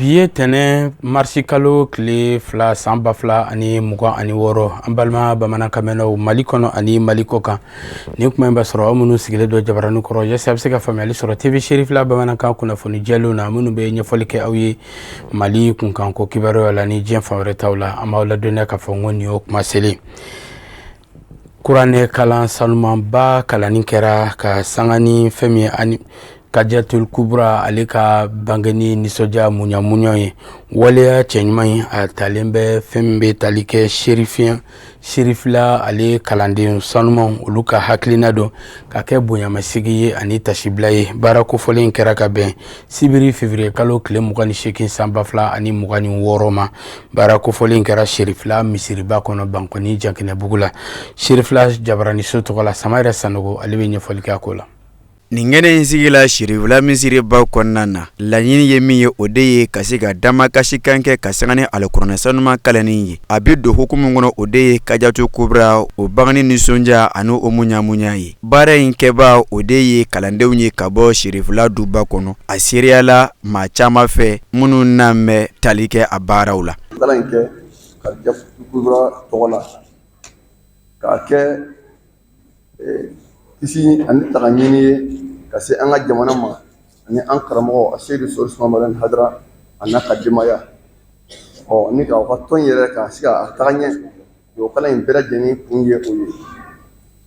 Bi ye tɛnɛn marisi kalo tile 2 san 2026. An balima bamanankan mɛnnaw Mali kɔnɔ ani Mali kɔ kan, nin kuma in b'a sɔrɔ aw minnu sigilen don jabaranin kɔrɔ, yaasa a bɛ se ka faamuyali sɔrɔ TV Cherifla bamanankan kunnafoni jɛlenw na, minnu bɛ ɲɛfɔli kɛ aw ye Mali kunkanko kibaruyaw la ni diɲɛ fan wɛrɛ taw la. An b'aw ladɔnniya k'a fɔ ko nin y'o kuma selen. Kuranɛ kalan sanumanba kalanni kɛra ka sanga ni fɛn min ye ani Kadijatul Kubra ale ka bangeni nisɔndiya muɲamuɲa ye. Waleya cɛɲuman ye, a talen bɛ fɛn min bɛ tali kɛ Chérifien Cherifla ale kalanden sanumanw, olu ka hakilina don ka kɛ bonyamasigi ye ani tasibila ye. Baara kofɔlen kɛra ka bɛn sibiri février kalo tile 28 san 2026 ma. Baara kofɔlen kɛra Cherifla misiriba kɔnɔ Bankɔni Jankinɛbugu la. Cherifla jabaraniso tɔgɔ la, Sama yɛrɛ Sanogo ale bɛ ɲɛfɔli kɛ a ko la. Nin kɛnɛ in sigila Cherifla misiriba kɔnɔna na, laɲini ye min ye, o de ye ka se ka damakasikan kɛ ka sanga ni alikuranɛ sanuman kalanni ye. A bɛ don hukumu kɔnɔ, o de ye Kadijatul Kubra o bangeni nisɔndiya ani o muɲamuɲa ye. Baara in kɛbaa, o de ye kalandenw ye ka bɔ Cherifla duba kɔnɔ. A seereyala maa caman fɛ minnu na bɛ tali kɛ a baaraw la. Kalan in kɛ Kadijatul Kubra tɔgɔ la, k'a kɛ kisi ani tanga ɲini ye ka se an ka jamana ma ani an karamɔgɔ a Seyidu Sori Usumani Madani Hayidara a n'a ka denbaya. Ɔ ni ka ka tɔn yɛrɛ ka se ka taga ɲɛ, o kalan in bɛɛ lajɛlen kun ye o ye.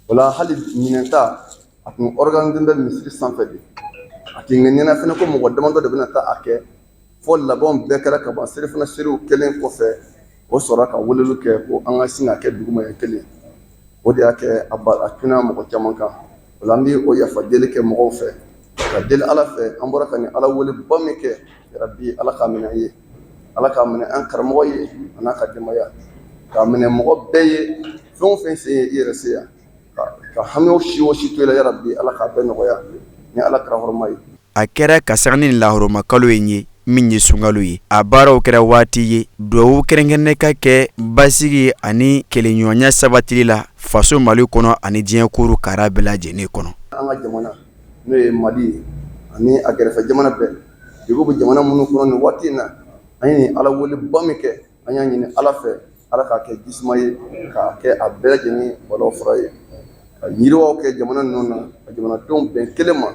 O la hali ɲinan ta, a tun organisé bɛ misiri sanfɛ de. A tun ŋaniya fana ko mɔgɔ damadɔ de bɛna taa a kɛ, fo labɛnw bɛɛ kɛra ka ban. Selifana seliw kɛlen kɔfɛ, o sɔrɔ ka weleli kɛ ko an ka sin ka kɛ duguma yan kelen. O de y'a kɛ a tunna mɔgɔ caman kan. O la an bɛ o yafa deli kɛ mɔgɔw fɛ, ka deli Ala fɛ. An bɔra ka nin Ala weleba min kɛ, yarabi Ala k'a minɛ an ye, Ala k'a minɛ an karamɔgɔ ye a n'a ka denbaya, k'a minɛ mɔgɔ bɛɛ ye. Fɛn o fɛn sen ye i yɛrɛ se yan, ka hami o si o si to i la, yarabi Ala k'a bɛɛ nɔgɔya ni Ala kira hɔrɔma ye. A kɛra ka sanga ni lahɔrɔma kalo in ye min ye sunkalo ye. A baaraw kɛra waati ye dugawu kɛrɛnkɛrɛnnen ka kɛ basigi ani kelenɲɔgɔnya sabatili la faso Mali kɔnɔ ani diɲɛ kuru kara bɛɛ lajɛlen kɔnɔ. An ka jamana, n'o ye Mali ye, ani a gɛrɛfɛ jamana bɛɛ, degun bɛ jamana minnu kɔnɔ nin waati in na, an ye nin Ala weleba min kɛ, an y'a ɲini Ala fɛ, Ala k'a kɛ jisuma ye, k'a kɛ a bɛɛ lajɛlen balawu fura ye, ka yiriwaw kɛ jamana ninnu na, ka jamanadenw bɛn kelen ma.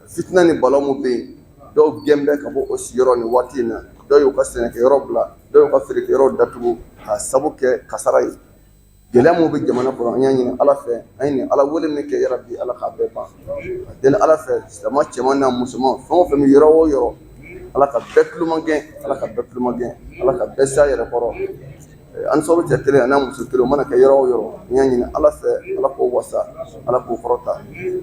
Fitina ni balawu min bɛ yen, dɔw gɛn bɛ ka bɔ o sigiyɔrɔ nin waati in na, dɔw y'u ka sɛnɛkɛyɔrɔ bila, dɔw y'u ka feerekɛyɔrɔ datugu k'a sabu kɛ kasara ye. Gɛlɛya min bɛ jamana kɔnɔ, an y'a ɲini Ala fɛ, an ye nin Ala wele min kɛ, yarabi Ala k'a bɛɛ ban. Ka deli Ala fɛ, silamɛ cɛman n'a musoman, fɛn o fɛn bɛ yɔrɔ o yɔrɔ, Ala ka bɛɛ tulomagɛn, Ala ka bɛɛ tulomagɛn, Ala ka bɛɛ s'a yɛrɛ kɔrɔ. Ansaru cɛ kelen a n'a muso kelen, o mana kɛ yɔrɔ o yɔrɔ, an y'a ɲini Ala fɛ, Ala k'o wasa, Ala k'o kɔrɔta.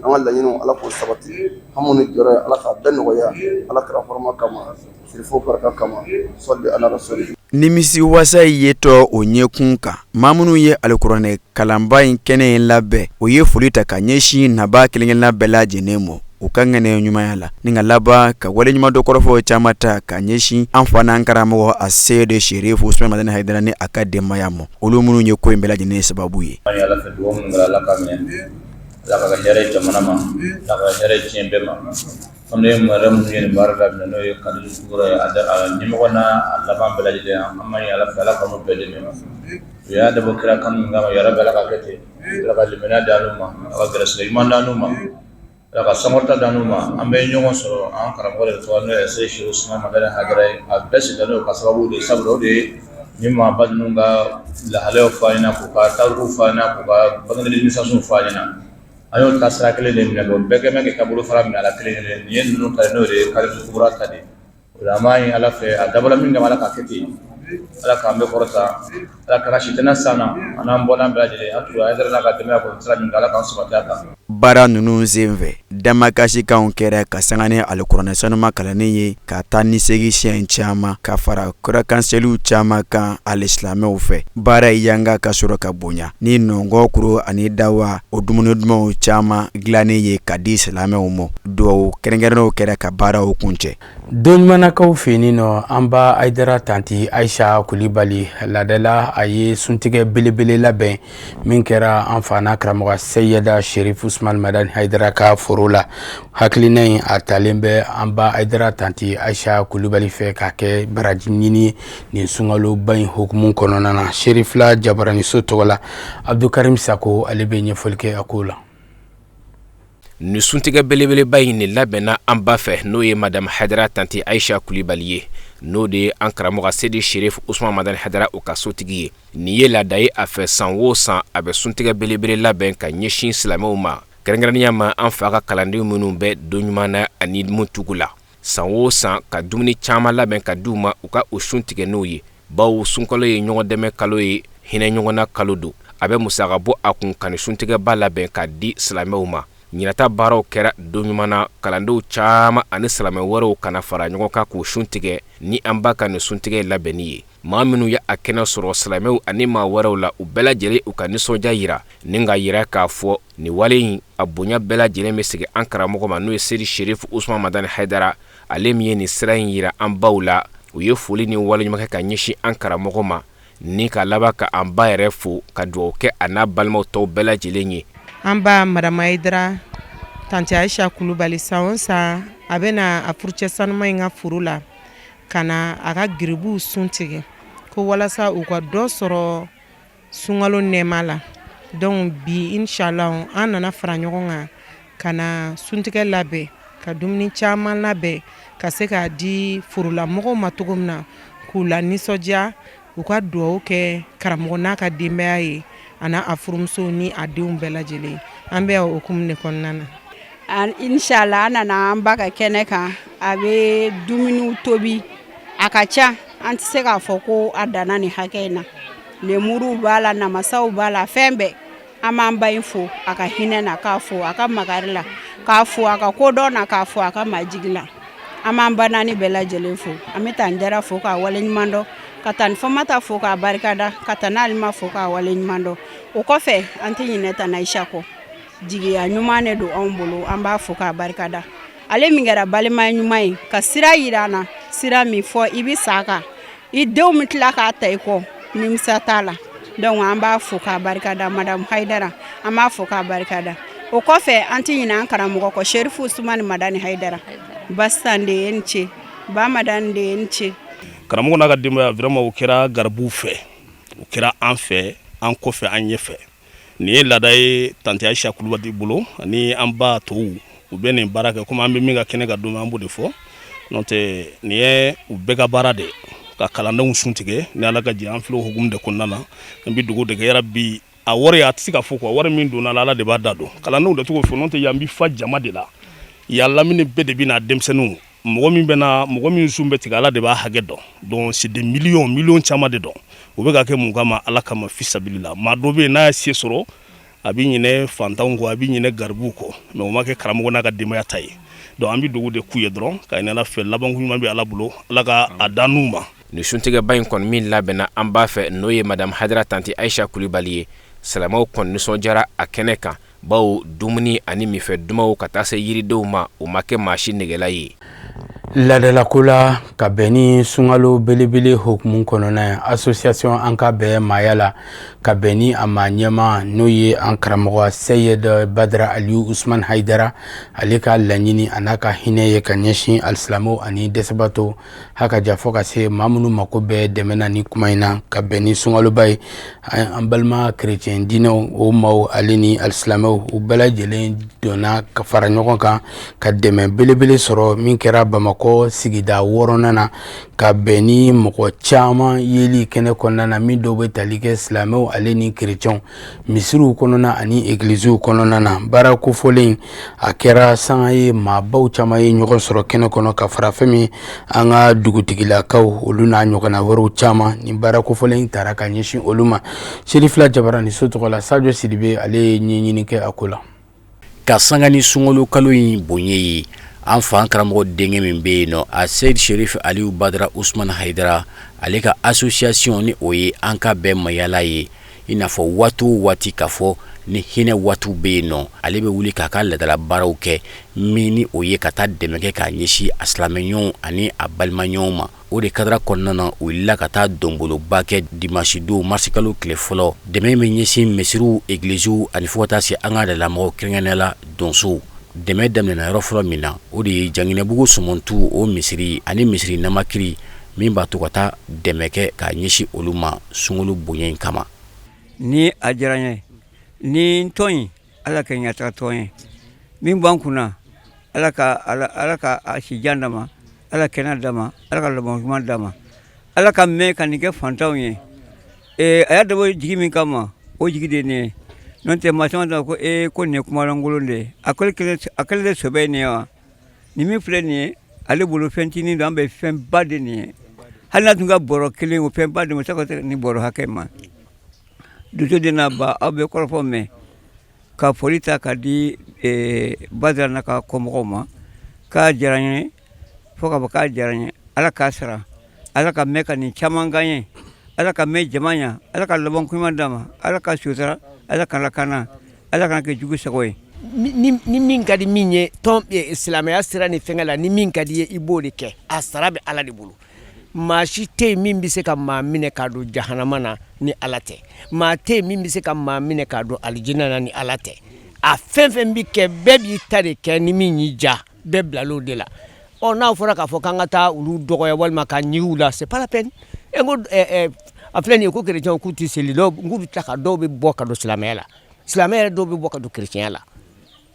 An ka laɲiniw, Ala k'o sabati. Hami ni jɔrɔ, Ala k'a bɛɛ nɔgɔya Ala kira hɔrɔma kama, sirifu barika kama, sɔli ala rasuli. Nimisi wasa ye tɔ o ɲɛkun kan. Maa minnu ye alikuranɛ kalanba in kɛnɛ in labɛn, o ye foli ta ka ɲɛsin nabaa kelenkelenna bɛɛ lajɛlen ma u ka ŋaniya ɲumanya la, ni ka laban ka waleɲumandɔn kɔrɔfɔw caman ta ka ɲɛsin an fa n'an karamɔgɔ a Seyidi Serifu Usumani Madani Hayidara ni a ka denbaya ma, olu minnu ye ko in bɛɛ lajɛlen sababu ye. Ala fɛ dugawu minnu kɛra, Ala k'a minɛ, Ala ka hɛrɛ jamana ma, Ala ka hɛrɛ diɲɛ bɛɛ ma. An ye mɔgɔ minnu ye nin baara daminɛ, n'o ye Kadijatul Kubra ye, a ɲɛmɔgɔ n'a laban bɛɛ lajɛlen, an b'a ɲini Ala fɛ, Ala k'an bɛɛ dɛmɛ. U y'a dabɔ kira kanu min kama, yarabi Ala ka kɛ ten. Ala ka limaniya d'an ma, Ala ka gɛrɛsɛgɛ ɲuman d'an ma, Ala ka sankɔrɔta d'an ma. An bɛ ɲɔgɔn sɔrɔ an karamɔgɔ de tɔgɔ, n'o ye Seyidi Usumani Madani Hayidara ye. A bɛɛ sigilen n'o ka sababu de ye, sabula o de ye ni maaba ninnu ka lahalayaw fɔ an ɲɛna, k'u ka tarikuw fɔ an ɲɛna, k'u ka bangeli fɔ an ɲɛna. An y'o ta sira kelen de minɛ. Bon, bɛɛ kɛ k'i ka bolo fara minɛ a la kelen kelen. Nin ye ninnu ta ye, n'o de ye Kadijatul Kubra ta de ye. O la an b'a ɲini Ala fɛ, a dabɔla min kama, Ala k'a kɛ ten. Ala k'an bɛɛ kɔrɔta, Ala kana sitanɛ s'an na, an n'an bɔnna bɛɛ lajɛlen. An tugura Hayidara n'a ka denbaya kɔ sira min kan, Ala k'an sabati a kan. Baara ninnu senfɛ, damakasikanw kɛra ka sanga ni alikuranɛ sanuma kalanni ye ka taa ni segin siɲɛ caman, ka fara kurakan seliw caman kan alisilamɛw fɛ. Baara yanga ka sɔrɔ ka bonya ni nɔngɔn kuru ani dawa, o dumuni dumanw caman dilannen ye ka di silamɛw ma. Dugawu kɛrɛnkɛrɛnnenw kɛra ka baaraw kuncɛ. Donɲumannakaw fɛ yen nɔ, an ba Ayidara tanti Ayisa Kulibali laadala, a ye suntigɛ belebele labɛn min kɛra an fa n'a karamɔgɔ Seyida Sherif Usman Madani Hayidara ka foro la. Hakilina in, a talen bɛ an ba Ayidara tanti Ayisa Kulibali fɛ k'a kɛ baraji ɲini nin sunkaloba in hukumu kɔnɔna na. Serifila Jabaraniso tɔgɔ la, Abdukarim Sako, ale bɛ ɲɛfɔli kɛ a ko la. Nin suntigɛ belebeleba in nin labɛnna an ba fɛ, n'o ye Madame Hayidara tanti Ayisa Kulibali ye, n'o de ye an karamɔgɔ Seyidi Sherif Usman Madani Hayidara o ka sotigi ye. Nin ye laada ye a fɛ, san o san a bɛ suntigɛ belebele labɛn ka ɲɛsin silamɛw ma, kɛrɛnkɛrɛnnenya ma an fa ka kalanden minnu bɛ Donɲuman na ani Muntugu la. San o san ka dumuni caman labɛn ka di u ma, u ka u sun tigɛ n'o ye, bawo sunkalo ye ɲɔgɔn dɛmɛ kalo ye, hinɛ ɲɔgɔn na kalo don. A bɛ musaka bɔ a kun ka nin suntigɛba labɛn ka di silamɛw ma. Ɲinata baaraw kɛra Donɲuman na, kalandenw caman ani silamɛ wɛrɛw kana fara ɲɔgɔn kan k'u sun tigɛ ni an ba ka nin suntigɛ labɛnni ye. Maa minnu ye a kɛnɛ sɔrɔ, silamɛw ani maa wɛrɛw la, u bɛɛ lajɛlen u ka nisɔndiya yira ni ka yira k'a fɔ nin wale in a bonya bɛɛ lajɛlen bɛ segin an karamɔgɔ ma, n'o ye Seyidi Sherif Usman Madani Hayidara, ale min ye nin sira in yira an baw la. U ye foli ni waleɲuman kɛ ka ɲɛsin an karamɔgɔ ma ni ka laban ka an ba yɛrɛ fo ka dugawu kɛ a n'a balimaw tɔw bɛɛ lajɛlen ye. An ba Madame Hayidara tanti Ayisa Kulubali, san o san a bɛ na a furucɛ sanuma in ka foro la ka na a ka garibuw sun tigɛ ko walasa u ka dɔ sɔrɔ sunkalo nɛɛma la. Donc bi, inshallah, an nana fara ɲɔgɔn kan ka na suntigɛ labɛn, ka dumuni caman labɛn ka se k'a di forolamɔgɔw ma cogo min na k'u la nisɔndiya, u ka dugawu kɛ karamɔgɔ n'a ka denbaya ye, a n'a a furumuso ni a denw bɛɛ lajɛlen. An bɛ o hukumu de kɔnɔna na. Inshallah, an nana an ba ka kɛnɛ kan. A bɛ dumuniw tobi, a ka ca, an tɛ se k'a fɔ ko a danna nin hakɛ in na. Lemuruw b'a la, namasaw b'a la, fɛn bɛɛ. An b'an ba in fo a ka hinɛ na, k'a fo a ka makari la, k'a fo a ka kodɔn na, k'a fo a ka majigi la. An b'an ba naani bɛɛ lajɛlen fo. An bɛ taa n jara fo k'a waleɲuman dɔn, ka taa ni Fɔmata fo k'a barikada, ka taa n'Alima fo k'a waleɲuman dɔn. O kɔfɛ, an tɛ ɲinɛ ta Ayisa kɔ. Jigiya ɲuman de don anw bolo. An b'a fo k'a barikada, ale min kɛra balima ɲuman ye ka sira yira an na, sira min fɔ i bɛ sa kan, i denw bɛ tila k'a ta i kɔ, nimisa t'a la. Donc an b'a fo k'a barikada. Madame Hayidara, an b'a fo k'a barikada. O kɔfɛ, an tɛ ɲinɛ an karamɔgɔ kɔ, Serifu Usumani Madani Hayidara. Basitan de ye ni ce, ba Madani de ye ni ce. Karamɔgɔ n'a ka denbaya, vraiment, o kɛra garibuw fɛ, o kɛra an fɛ, an kɔfɛ, an ɲɛfɛ. Nin ye laada ye tanti Ayisa Kulubali bolo ani an ba tɔw. U bɛ nin baara kɛ komi an bɛ min ka kɛnɛ ka don, an b'o de fɔ. N'o tɛ, nin ye u bɛɛ ka baara de ye ka kalandenw sun tigɛ. Ni Ala ka jɛ, an filɛ o hukumu de kɔnɔna na. An bɛ dugawu de kɛ yarabi. A wari, a tɛ se ka fɔ quoi. Wari min donna la, Ala de b'a da dɔn. Kalandenw de tɔgɔ fɔ. N'o tɛ, yan bɛ fa jama de la yan, lamini bɛɛ de bɛ na. Denmisɛnninw, mɔgɔ min bɛ na, mɔgɔ min sun bɛ tigɛ, Ala de b'a hakɛ dɔn. Donc c'est des millions, millions caman de dɔn. U bɛ ka kɛ mun kama? Ala kama, fisabilila. Maa dɔ bɛ yen, n'a ye se sɔrɔ, a bɛ ɲinɛ fantanw kɔ, a bɛ ɲinɛ garibuw kɔ, mais o ma kɛ karamɔgɔ n'a ka denbaya ta ye. Donc an bɛ dugawu de k'u ye dɔrɔn ka ɲini Ala fɛ. Labanko ɲuman bɛ Ala bolo, Ala ka a dan n'u ma. Nin suntigɛba in kɔni min labɛnna an b'a fɛ, n'o ye Madame Hayidara tanti Ayisa Kulibali ye, silamɛw kɔni nisɔndiyara a kɛnɛ kan, bawo dumuni ani minfɛn dumanw ka taa se yiridenw ma, o ma kɛ maa si negela ye. Laadalako la, ka bɛn ni sunkalo belebele hukumu kɔnɔna ye, association An ka bɛn maaya la, ka bɛn ni a maa ɲɛma, n'o ye an karamɔgɔ Seyid Badara Aliyu Usman Hayidara, ale ka laɲini a n'a ka hinɛ ye ka ɲɛsin alisilamɛw ani dɛsɛbaatɔ haka ja, fɔ ka se maa minnu mako bɛ dɛmɛ na. Ni kuma in na, ka bɛn ni sunkaloba ye, an balima kerecɛn diinɛw o maaw ale ni alisilamɛw, u bɛɛ lajɛlen donna ka fara ɲɔgɔn kan ka dɛmɛ belebele sɔrɔ min kɛra Bamakɔ sigida wɔɔrɔnan na, ka bɛn ni mɔgɔ caman yeli kɛnɛ kɔnɔna na, min dɔw bɛ tali kɛ silamɛw ale ni kerecɛnw, misiriw kɔnɔna ani egiliziw kɔnɔna na. Baara kofɔlen a kɛra sanga ye, maabaw caman ye ɲɔgɔn sɔrɔ kɛnɛ kɔnɔ, ka fara fɛn min an ka dugutigilakaw, olu n'a ɲɔgɔnna wɛrɛw caman. Ni baara kofɔlen taara ka ɲɛsin olu ma, Serifila Jabara ni so tɔgɔ la, Sajo Sidibe, ale ye ɲɛɲini kɛ a ko la. Ka sanga ni sunkalo kalo in bonya ye, an fa an karamɔgɔ denkɛ min bɛ yen nɔ, a Seyid Sherif Aliyu Badara Usman Hayidara, ale ka association ni o ye An ka bɛn mayala ye. I n'a fɔ waati o waati k'a fɔ ni hinɛ waatiw bɛ yen nɔ, ale bɛ wuli k'a ka laadala baaraw kɛ, min ni o ye ka taa dɛmɛ kɛ k'a ɲɛsin a silamɛɲɔgɔnw ani a balimaɲɔgɔnw ma. O de kadara kɔnɔna na, u wulila ka taa donboloba kɛ dimanche don, marisikalo tile fɔlɔ. Dɛmɛ bɛ ɲɛsin misiriw, egiliziw ani fo ka taa se an ka laadalamɔgɔw, kɛrɛnkɛrɛnnenya la donsow. Dɛmɛ daminɛna yɔrɔ fɔlɔ min na, o de ye Janginɛbugu Sɔmɔntu, o misiri ani misiri Namakiri, min b'a to ka taa dɛmɛ kɛ k'a ɲɛsin olu ma sunkalo bonya in kama. Ni a diyara n ye, ni tɔn in, Ala ka ɲɛtaga tɔn ye min b'an kunna, Ala ka a si jan d'a ma, Ala kɛnɛya d'a ma, Ala ka laban ɲuman d'a ma, Ala ka mɛn ka nin kɛ fantanw ye. A y'a dabɔ jigi min kama, o jigi de ye nin ye. N'o tɛ, maa caman t'a ko ee ko nin ye kumalankolon de ye. A kɛlen tɛ sɛbɛ ye nin ye wa? Nin min filɛ nin ye, ale bolo fɛntinin don, an bɛ fɛnba de nin ye. Hali n'a tun ka bɔrɔ kelen, o fɛnba de, o se ka nin bɔrɔ hakɛ ma. Donso den n'a ba, aw bɛ kɔrɔfɔ mɛn ka foli ta ka di Badara n'a ka kɔmɔgɔw ma. K'a diyara n ye fo ka fɔ k'a diyara n ye. Ala k'a sara, Ala ka mɛn ka nin caman gan ye, Ala ka mɛn jama ɲɛ, Ala ka laban ɲuman d'a ma, Ala ka sutura, Ala ka lakana, Ala kana kɛ jugu sago ye. Ni min ka di min ye, tɔn silamɛya sira ni fɛnkɛ la, ni min ka di ye, i b'o de kɛ. A sara bɛ Ala de bolo. Maa si tɛ yen min bɛ se ka maa minɛ k'a don jahanama na ni Ala tɛ. Maa tɛ yen min bɛ se ka maa minɛ k'a don alijinɛ na ni Ala tɛ. A fɛn fɛn bɛ kɛ, bɛɛ b'i ta de kɛ ni min y'i diya, bɛɛ bilal'o de la. Ɔ, n'a fɔra k'a fɔ k'an ka taa olu dɔgɔya walima ka ɲigin u la, c'est pas la peine. E ko a filɛ nin ye ko chrétien k'u tɛ seli, dɔw k'u bɛ tila ka dɔw bɛ bɔ ka don silamɛya la, silamɛ yɛrɛ dɔw bɛ bɔ ka don chrétien la.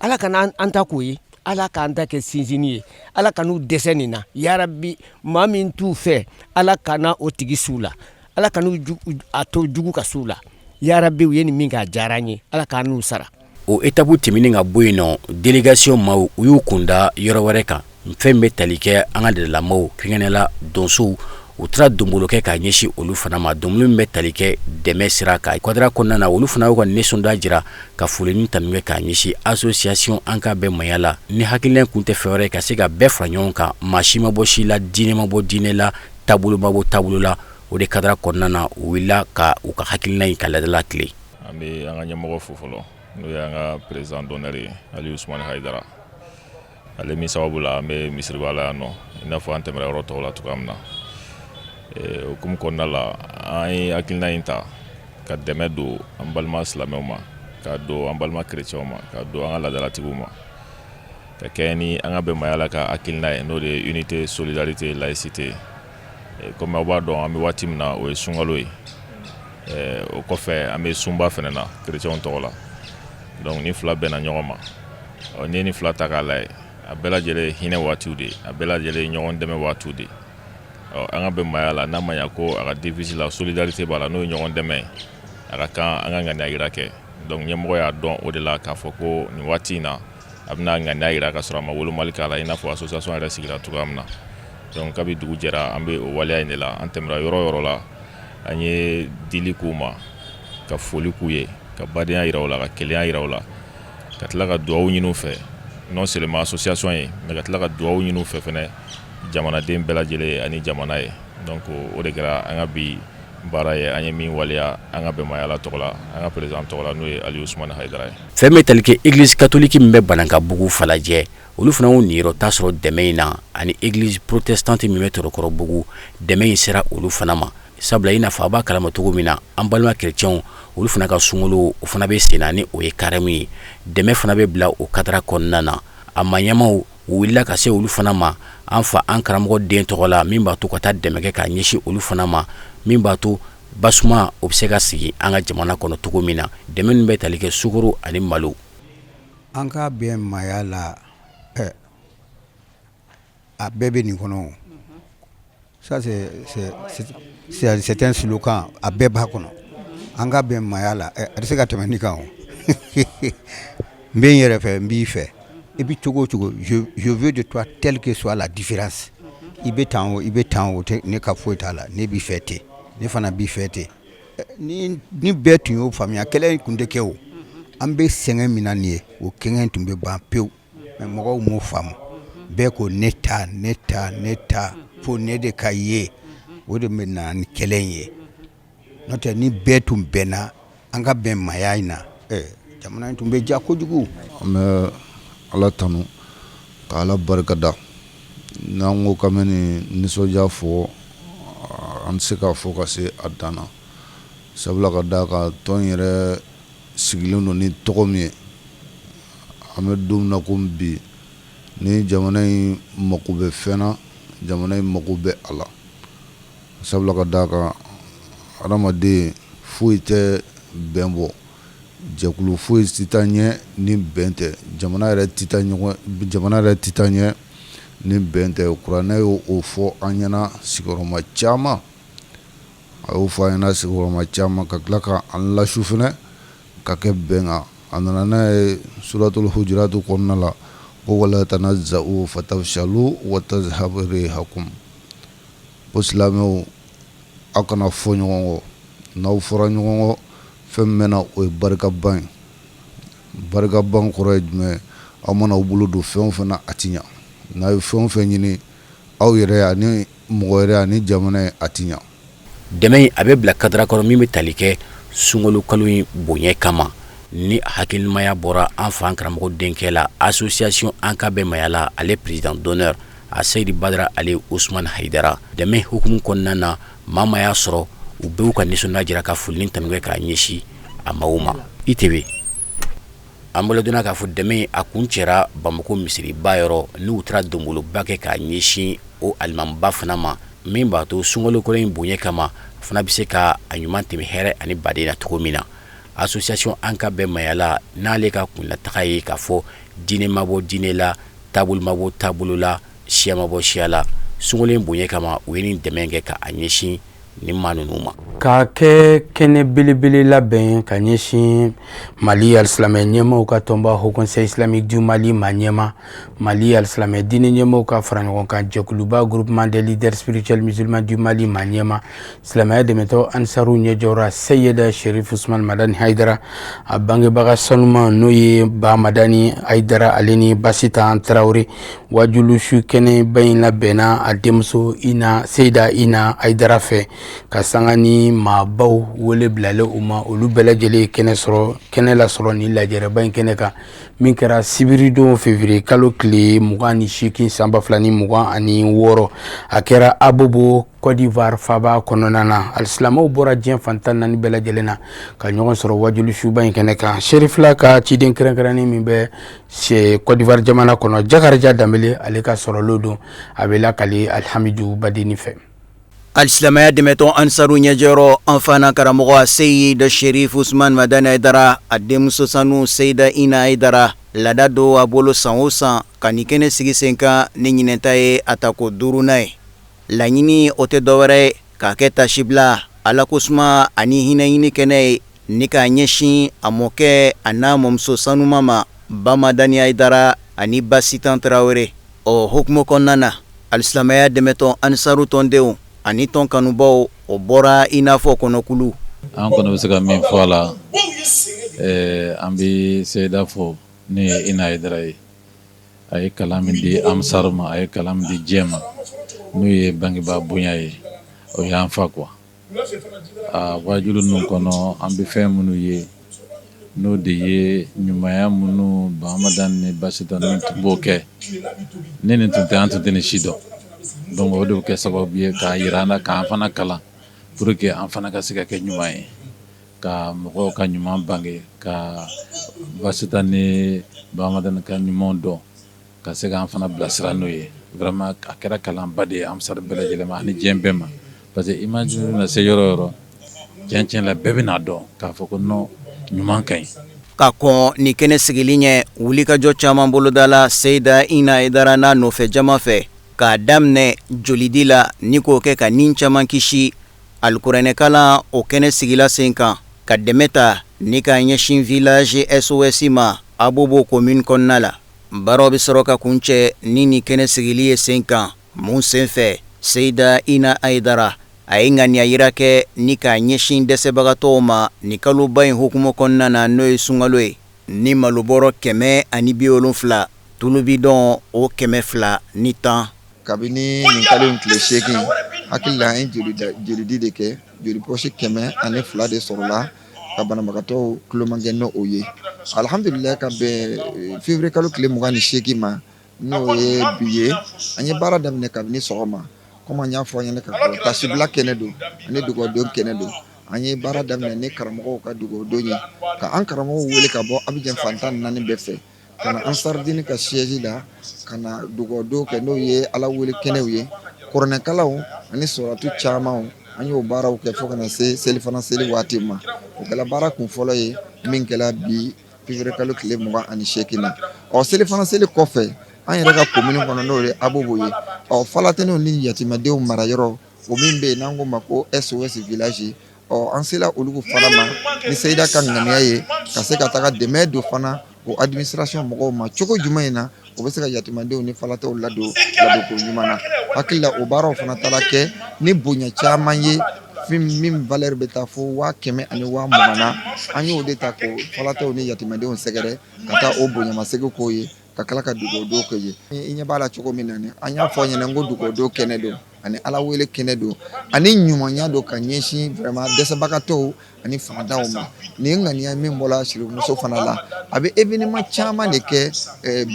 Ala kana an ta k'o ye, Ala k'an ta kɛ sinsinni ye, Ala ka n'u dɛsɛ nin na yarabi. Maa min t'u fɛ, Ala kana o tigi s'u la, Ala ka n'u a to jugu ka s'u la yarabi. U ye nin min kɛ, a diyara an ye, Ala k'an n'u sara. O étape tɛmɛnen ka bɔ yen nɔ, délégation maaw, u y'u kunda yɔrɔ wɛrɛ kan, fɛn bɛ tali kɛ an ka laadalamɔgɔw, kɛrɛnkɛrɛnnenya la donsow. U taara donbolo kɛ k'a ɲɛsin olu fana ma, donbolo min bɛ tali kɛ dɛmɛ sira kan. Kadara kɔnɔna na, olu fana y'u ka nisɔndiya jira ka foli ni tanu kɛ k'a ɲɛsin association An ka bɛn Maya la, ni hakilina kun tɛ fɛn wɛrɛ ka se ka bɛɛ fara ɲɔgɔn kan, maa si ma bɔ si la, diinɛ ma bɔ diinɛ la, taabolo ma bɔ taabolo la. O de kadara kɔnɔna na, u wulila ka u ka hakilina in ka laadala tile. An bɛ an ka ɲɛmɔgɔ fo fɔlɔ, n'o y'an ka président d'honneur ye, Aliyu Usumani Hayidara, ale min sababu la an bɛ misiriba la yan nɔ, i n'a fɔ an tɛmɛra yɔrɔ tɔw la cogoya min na. O hukumu kɔnɔna la, an ye hakilina in ta ka dɛmɛ don an balima silamɛw ma, ka don an balima kerecɛnw ma, ka don an ka laadalatigiw ma, ka kɛɲɛ ni an ka bɛn Maya la ka hakilina ye, n'o de ye unité, solidarité, laïcité. Komi aw b'a dɔn, an bɛ waati min na, o ye sunkalo ye. O kɔfɛ, an bɛ sunba fana na kerecɛnw tɔgɔ la. Donc ni fila bɛnna ɲɔgɔn ma, ɔ n'i ye nin fila ta k'a lajɛ, a bɛɛ lajɛlen ye hinɛ waatiw de ye, a bɛɛ lajɛlen ye ɲɔgɔn dɛmɛ waatiw de ye. Ɔ, an ka bɛn Maya la, n'a ma ɲa ko a ka devise la solidarité b'a la, n'o ye ɲɔgɔn dɛmɛ ye, a ka kan an ka ŋaniya yira kɛ. Donc ɲɛmɔgɔ y'a dɔn o de la k'a fɔ ko nin waati in na, a bɛna ŋaniya yira ka sɔrɔ a ma wolomali k'a la, i n'a fɔ association yɛrɛ sigira cogoya min na. Donc kabi dugu jɛra, an bɛ o waleya in de la. An tɛmɛra yɔrɔ yɔrɔ la, an ye dili k'u ma, ka foli k'u ye, ka badenya yira u la, ka kelenya yira u la, ka tila ka dugawu ɲini u fɛ, non seulement association ye, mais ka tila ka dugawu ɲini u fɛ fɛnɛ, jamanaden bɛɛ lajɛlen ye ani jamana ye. Donc o de kɛra an ka bi baara ye, an ye min waleya an ka bɛn Maya la tɔgɔ la, an ka président tɔgɔ la, n'o ye Aliyu Usumani Hayidara ye. Fɛn bɛ tali kɛ église catholique min bɛ Banankabugu Falajɛ, olu fana y'u niyɔrɔ ta sɔrɔ dɛmɛ in na, ani église protestante min bɛ Tɔrɔkɔrɔbugu, dɛmɛ in sera olu fana ma, sabula i n'a fɔ a b'a kalama cogo min na, an balima kerecɛnw, olu fana ka sunkalo, o fana bɛ sen na, ni o ye carême ye. Dɛmɛ fana bɛ bila o kadara kɔnɔna na. A ma ɲɛmaw, u wulila ka se olu fana ma, an fa an karamɔgɔ den tɔgɔ la, min b'a to ka taa dɛmɛ kɛ k'a ɲɛsin olu fana ma, min b'a to basuma o bɛ se ka sigi an ka jamana kɔnɔ cogo min na. Dɛmɛ min bɛ tali kɛ sukaro ani malo. An ka bɛn Maya la, a bɛɛ bɛ nin kɔnɔ. Ça, c'est un slogan, a bɛɛ b'a kɔnɔ. An ka bɛn Maya la, a tɛ se ka tɛmɛ nin kan o. N bɛ n yɛrɛ fɛ, n b'i fɛ, i bɛ cogo o cogo, je veux de toi telle que soit la différence. I bɛ tan o, i bɛ tan o, ne ka foyi t'a la, ne b'i fɛ ten, ne fana b'i fɛ ten. Ni bɛɛ tun y'o faamuya, kɛlɛ in tun tɛ kɛ o. An bɛ sɛgɛn min na nin ye, o kɛŋɛ tun bɛ ban pewu. Mais mɔgɔw m'o faamu. Bɛɛ ko ne ta, ne ta, ne ta, fo ne de ka ye. O de bɛ na ni kɛlɛ in ye. N'o tɛ, ni bɛɛ tun bɛnna. An ka bɛn maaya in na, jamana in tun bɛ diya kojugu. An bɛ Ala tanu ka Ala barikada. N'an ko k'an bɛ nin nisɔndiya fɔ, an tɛ se k'a fɔ ka se a dan na, sabula ka d'a kan tɔn yɛrɛ sigilen don ni tɔgɔ min ye, an bɛ don min na komi bi, ni jamana in mako bɛ fɛn na, jamana in mako bɛ a la, sabula ka d'a kan adamaden foyi tɛ bɛn bɔ, jɛkulu foyi tɛ taa ɲɛ ni bɛn tɛ, jamana yɛrɛ tɛ taa ɲɔgɔn jamana yɛrɛ tɛ taa ɲɛ ni bɛn tɛ. Kuranɛ y'o fɔ an ɲɛna sigiyɔrɔma caman, a y'o fɔ an ɲɛna sigiyɔrɔma caman, ka tila ka an lasu fana ka kɛ bɛn kan. A nana n'a ye suratul hujuratu kɔnɔna la ko wala tanaza'u fatafshalu wa tazhaba rihukum, ko silamɛw aw kana fɔ ɲɔgɔn kɔ, n'aw fɔra ɲɔgɔn kɔ fɛn min bɛ na o ye barikaban ye. Barikaban kɔrɔ ye jumɛn ye? Aw mana aw bolo don fɛn o fɛn na a ti ɲa, n'a ye fɛn o fɛn ɲini aw yɛrɛ ani mɔgɔ wɛrɛ ani jamana ye a ti ɲa. Dɛmɛ in a bɛ bila kadara kɔnɔ min bɛ tali kɛ sunkalo kalo in bonya kama. Ni hakilimaya bɔra an fa an karamɔgɔ denkɛ la, association an ka bɛn maaya la, ale président d'honneur a Seyidi Badara ale Usumani Hayidara. Dɛmɛ hukumu kɔnɔna na, maa maa y'a sɔrɔ, u bɛɛ y'u ka nisɔndiya jira ka foli ni tanu kɛ k'a ɲɛsin a maaw ma. ITV an bolo donna k'a fɔ dɛmɛ a kuncɛra Bamakɔ misiriba yɔrɔ, n'u taara donboloba kɛ k'a ɲɛsin o alimamiba fana ma, min b'a to sunkalo kalo in bonya kama fana bɛ se ka a ɲuman tɛmɛ hɛrɛ ani baden na cogo min na. Association an ka bɛn maaya la, n'ale ka kunnataga ye k'a fɔ diinɛ ma bɔ diinɛ la, taabolo ma bɔ taabolo la, siya ma bɔ siya la, sunkalo in bonya kama u ye nin dɛmɛ kɛ k'a ɲɛsin nin maa ninnu ma. Ka kɛ kɛnɛ belebele labɛn ka ɲɛsin Mali alisilamɛ ɲɛmaaw ka tɔnba Haut Conseil islamique du Mali ma ɲɛma, Mali alisilamɛ diinɛ ɲɛmaaw ka fara ɲɔgɔn kan jɛkuluba groupement des leaders spirituels musulmans du Mali ma ɲɛma, silamɛya dɛmɛtɔn Ansaru ɲɛjɔra Seyida Sherif Usman Madani Hayidara, a bangebaga sanuman n'o ye Ba Madani Hayidara ale ni Basitan Tarawele, wajulu su kɛnɛba in labɛnna a denmuso Ina Seyida Ina Hayidara fɛ ka sanga ni maabaw wele bilalen u ma. Olu bɛɛ lajɛlen ye kɛnɛ sɔrɔ kɛnɛ lasɔrɔ nin lajɛrɛba in kɛnɛ kan min kɛra sibiridon février kalo tile 28 san 2026. A kɛra Abobo Côte d'Ivoire faaba kɔnɔna na. Alisilamɛw bɔra diɲɛ fan 14 bɛɛ lajɛlen na ka ɲɔgɔn sɔrɔ wajulu suba in kɛnɛ kan. Serifila ka ciden kɛrɛnkɛrɛnnen min bɛ Côte d'Ivoire jamana kɔnɔ, Jakarija Danbele, ale ka sɔrɔlo don, a bɛ lakali Alihamidu Badeni fɛ. Alisilamɛya dɛmɛtɔn Ansaru ɲɛjɔyɔrɔ an fana karamɔgɔ Seyid Sherif Usman Madani Hayidara, a denmuso sanu Seyida Ina Hayidara, laada don a bolo san o san ka nin kɛnɛ sigi sen kan ni ɲinan ta ye a tako duurunan ye. Laɲini o tɛ dɔwɛrɛ ye k'a kɛ tasibila Ala ko suma ani hinɛ ɲini kɛnɛ ye ni k'a ɲɛsin a mɔkɛ a n'a mɔmuso sanuma ma Ba Madani Hayidara ani Basitan Tarawele. O hukumu kɔnɔna na, alisilamɛya dɛmɛtɔn Ansaru tɔndenw ani tɔn kanubaw o bɔra i n'a fɔ kɔnɔkulu. An kɔni bɛ se ka min fɔ a la, an bɛ Seyida fo n'o ye Ina Hayidara ye. A ye kalan min di Ansaru ma, a ye kalan min di diɲɛ ma, n'o ye bangebaa bonya ye, o y'an fa quoi. A waajuli ninnu kɔnɔ, an bɛ fɛn minnu ye, n'o de ye ɲumanya minnu Ba Madani ni Basitan ninnu tun b'o kɛ, ni nin tun tɛ, an tun tɛ nin si dɔn. Donc o de bɛ kɛ sababu ye k'a jira an na, k'an fana kalan pour que an fana ka se ka kɛ ɲuman ye, ka mɔgɔw ka ɲuman bange, ka Basitan ni Ba Madani ka ɲumanw dɔn, ka se k'an fana bilasira n'o ye. Vraiment a kɛra kalanba de ye Ansar bɛɛ lajɛlen ma ani diɲɛ bɛɛ ma, parce que image na se yɔrɔ yɔrɔ, tiɲɛ tiɲɛ la, bɛɛ bɛn'a dɔn k'a fɔ ko non, ɲuman ka ɲi. Ka kɔn nin kɛnɛ sigili ɲɛ, wulikajɔ caman bolodala Seyida Ina Hayidara n'a nɔfɛ jama fɛ, k'a daminɛ jolidi la ni k'o kɛ ka ni caman kisi. Alikuranɛkalan o kɛnɛ sigila sen kan ka dɛmɛ ta ni k'a ɲɛsin village SOS ma Abobo commune kɔnɔna la. Baaraw bɛ sɔrɔ ka kuncɛ ni nin kɛnɛ sigili ye sen kan mun senfɛ, Seyida Ina Hayidara a ye ŋaniya yira kɛ ni k'a ɲɛsin dɛsɛbagatɔw ma nin kaloba in hukumu kɔnɔna na, n'o ye sunkalo ye, ni malobɔrɔ 170, tulubidɔn o 210. Kabini nin kalo in tile 8, hakili la an ye jolidi de kɛ, joli poche 102 de sɔrɔla. ka banabagatɔw tulomagɛn n'o ye. Alihamudulila, ka bɛn février kalo tile 28 ma, n'o ye bi ye, an ye baara daminɛ kabini sɔgɔma. Komi an y'a fɔ an ɲɛna ka kɔrɔ, tasibila kɛnɛ don ani dugawudon kɛnɛ don. An ye baara daminɛ ni karamɔgɔw ka dugawudon ye, ka an karamɔgɔw wele ka bɔ Abijan fan 14 bɛɛ fɛ ka na Ansardini ka siège la ka na dugawudon kɛ, n'o ye Ala wele kɛnɛw ye, kuranɛkalanw ani sɔrɔtu camanw. An y'o baaraw kɛ fo ka na se selifana seli waati ma. O kɛla baara kun fɔlɔ ye min kɛla bi février kalo tile 28 na. Ɔ, selifana seli kɔfɛ, an yɛrɛ ka commune kɔnɔ, n'o ye Abobo ye, ɔ, falatɛninw ni yatimɛdenw marayɔrɔ, o min bɛ yen n'an k'o ma ko SOS village, ɔ, an sela olu fana ma ni Seyida ka ŋaniya ye ka se ka taga dɛmɛ don fana o administration mɔgɔw ma, cogo jumɛn in na o bɛ se ka yatimadenw ni falatɔw ladon ladonko ɲuman na. Hakili la, o baaraw fana taara kɛ ni bonya caman ye, min valeur bɛ taa fo 100 000 ani 20 000 na. An y'o de ta k'o falatɔw ni yatimadenw sɛgɛrɛ ka taa o bonyamasegin k'o ye, ka tila ka dugawudon kɛ ye. I ɲɛ b'a la cogo min na, an y'a fɔ ɲɛna ko dugawudon kɛnɛ don ani Ala wele kɛnɛ don ani ɲumanya don ka ɲɛsin vraiment dɛsɛbagatɔw ani fantanw ma. Nin ŋaniya min bɔra sirimuso fana la, a bɛ événement caman de kɛ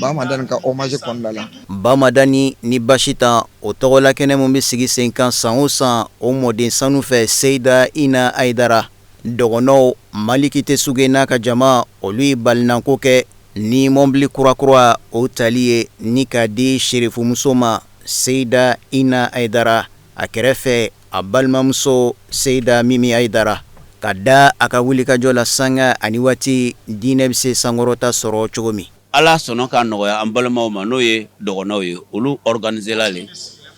Ba Madani ka hommage kɔnɔna la. Ba Madani ni Basitan, o tɔgɔla kɛnɛ min bɛ sigi sen kan san o san, o mɔden sanu fɛ, Seyida Ina Ayidara dɔgɔnɔw Maliki Tesuge n'a ka jama, olu ye balinako kɛ ni mɔbili kurakura o tali ye ni k'a di serifumuso ma, Seyida Ina Ayidara, a kɛrɛfɛ a balimamuso Seyida Mimi Ayidara, ka da a ka wulikajɔ la sanga ani waati diinɛ bɛ se sankɔrɔta sɔrɔ cogo min. Ala sɔnna k'a nɔgɔya an balimaw ma, n'o ye dɔgɔnɔw ye, olu organisela le,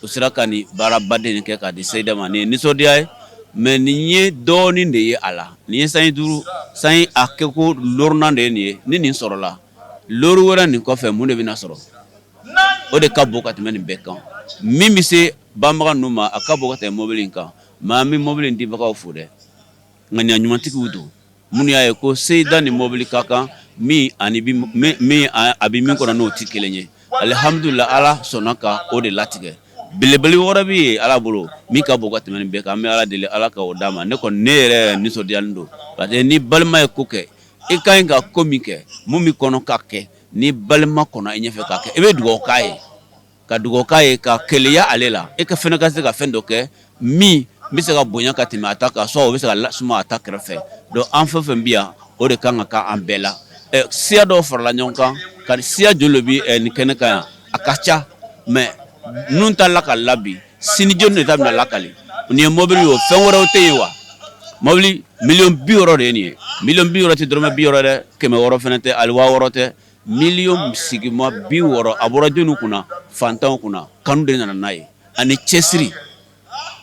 u sera ka nin baaraba de nin kɛ k'a di Seyida ma. Nin ye nisɔndiya ye, mais nin ye dɔɔnin de ye a la. Nin ye sanji duuru sanji a kɛ ko loorunan de ye nin ye. Ni nin sɔrɔla, looru wɛrɛ nin kɔfɛ, mun de bɛna sɔrɔ? O de ka bon ka tɛmɛ nin bɛɛ kan. Min bɛ se banbaga ninnu ma, a ka bon ka tɛmɛ mobili in kan. Maa min mobili in dibagaw fo dɛ, ŋaniya ɲumantigiw don, minnu y'a ye ko Seyida ni mobili ka kan min ani min a bɛ min kɔnɔ, n'o tɛ kelen ye. Alihamudulila, Ala sɔnna ka o de latigɛ. Belebele wɛrɛ bɛ yen Ala bolo min ka bon ka tɛmɛ nin bɛɛ kan. An bɛ Ala deli, Ala ka o d'a ma. Ne kɔni, ne yɛrɛ nisɔndiyalen don, parce que ni balima ye ko kɛ, i ka ɲi ka ko min kɛ, mun b'i kɔnɔ ka kɛ, ni balima kɔnɔ i ɲɛfɛ k'a kɛ, i bɛ dugawu k'a ye, ka dugawu k'a ye, ka keleya ale la, e ka fana ka se ka fɛn dɔ kɛ min bɛ se ka bonya ka tɛmɛ a ta kan, soit o bɛ se ka suma a ta kɛrɛfɛ. Donc an fɛn fɛn bɛ yan, o de kan ka kɛ an bɛɛ la. Siya dɔw farala ɲɔgɔn kan ka siya joli de bɛ nin kɛnɛ kan yan? A ka ca, mais ninnu ta lakalila bi, sini jɔni de ta bɛna lakali? Nin ye mobili ye, o fɛn wɛrɛw tɛ yen wa? Mobili miliyɔn 60 de ye nin ye. Miliyɔn 60 tɛ dɔrɔmɛ 60 dɛ, 600 fana tɛ, hali 6000 tɛ, miliyɔn sigima 60. A bɔra jɔnni kunna? Fantanw kunna. Kanu de nana n'a ye ani cɛsiri.